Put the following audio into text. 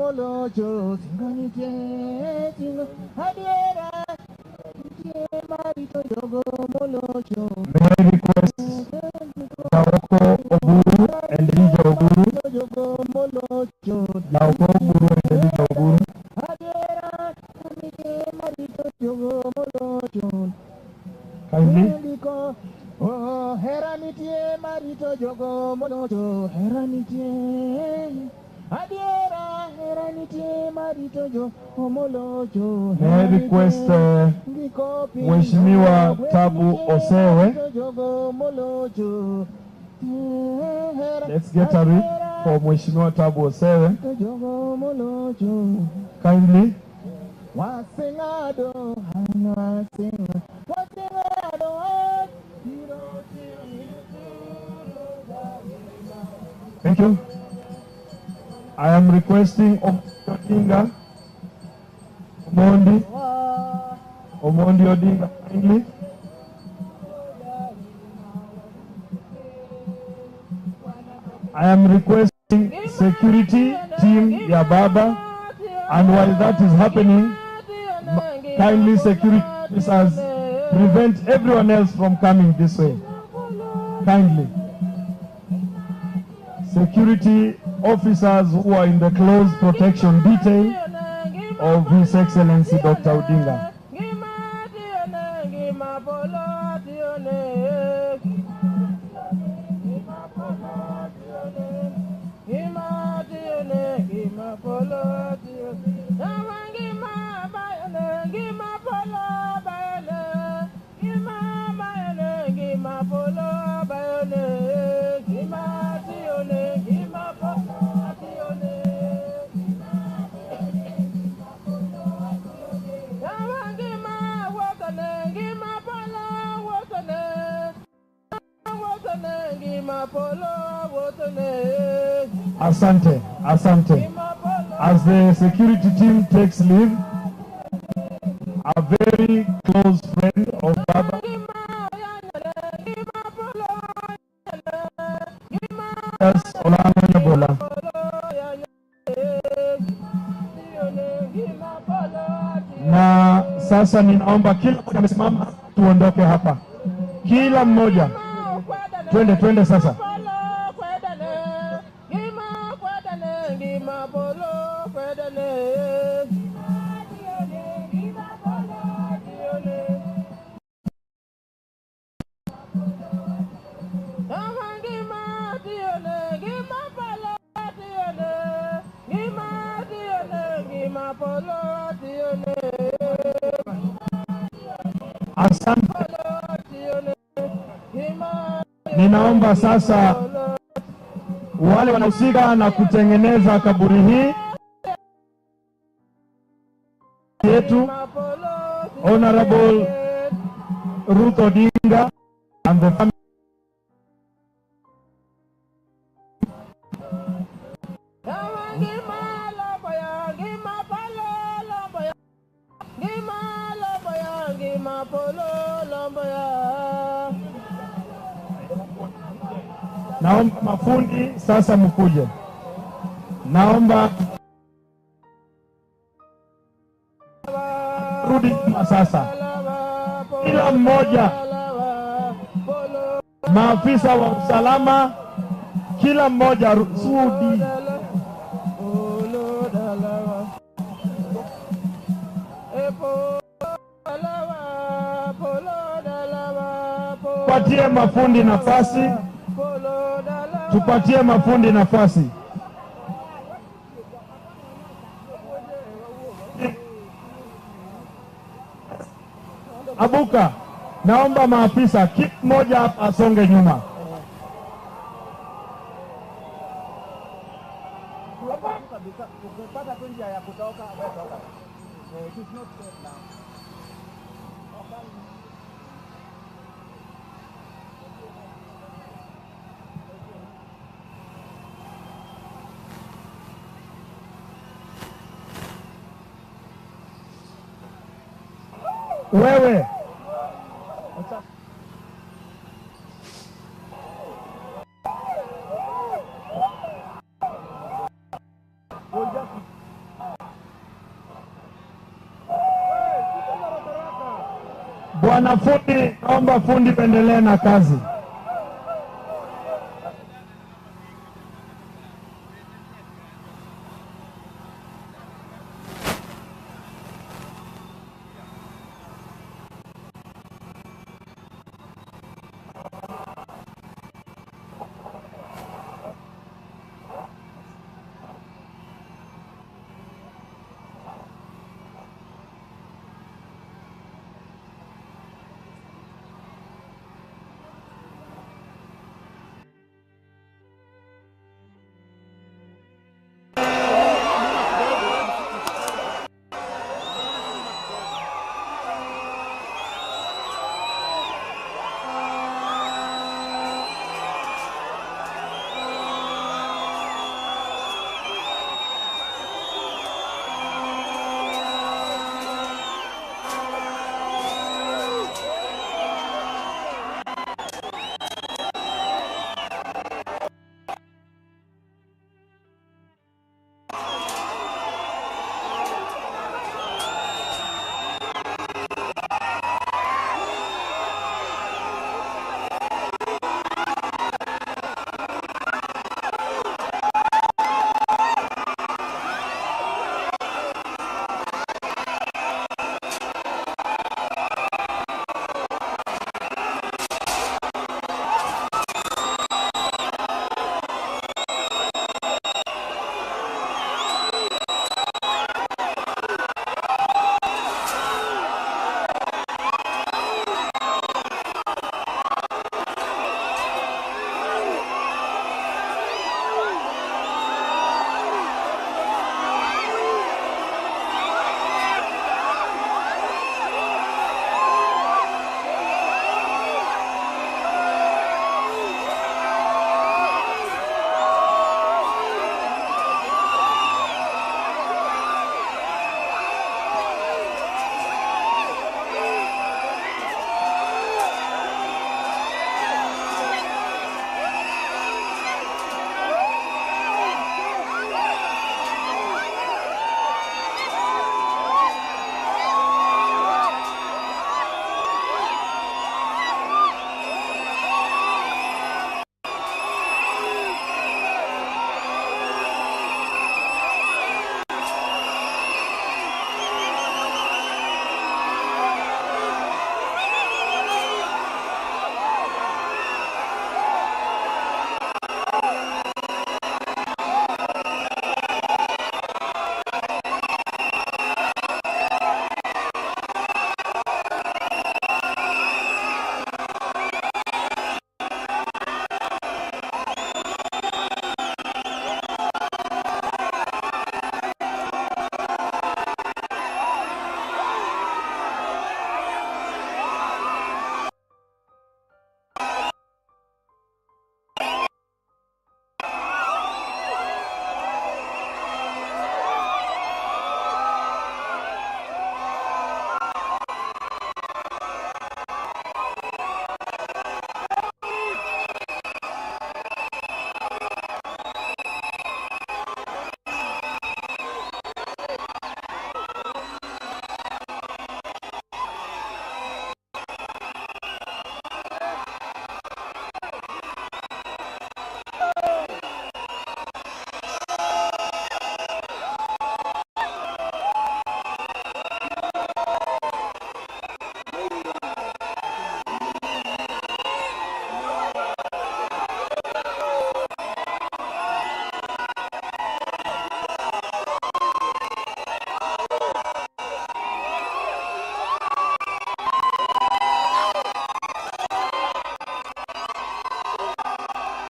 molocho, singo nitie, singo adiera nitie marito jogo molocho. May I request Naoko Oburu and Elijah Oburu. Jogo molocho, Naoko Oburu and Elijah Oburu. Adiera nitie marito jogo molocho. Kindly. Ndiko, oh, hera nitie marito jogo molocho, hera nitie. Adiera hera nitie marito jogo molocho. May I request Mheshimiwa Tabu Osewe. Jogo molocho. Let's get a read for Mheshimiwa Tabu Osewe. Jogo molocho. Kindly. Wasengado, wasenga, wasengado. Thank you. I am requesting Odinga, Omondi, Omondi Odinga, kindly. I am requesting security team ya Baba, and while that is happening, kindly security officers prevent everyone else from coming this way. Kindly. Security officers who are in the close protection detail of His Excellency Dr. Odinga. Asante, asante. As the security team takes leave, a very close friend of Baba, Olano Nyabola. Na sasa ninaomba kila mmoja amesimama tuondoke hapa. Kila mmoja. Twende, twende sasa. Asante. Ninaomba sasa wale wanahusika na kutengeneza kaburi hii yetu, Honorable Ruth Odinga and the family. Naomba mafundi sasa mkuje. Naomba rudi sasa. Kila mmoja, maafisa wa usalama, kila mmoja rudi. Tupatie mafundi nafasi. Tupatie mafundi nafasi. Abuka, naomba maafisa kila mmoja hapa asonge nyuma. Wewe Bwana fundi, naomba fundi tuendelee na kazi.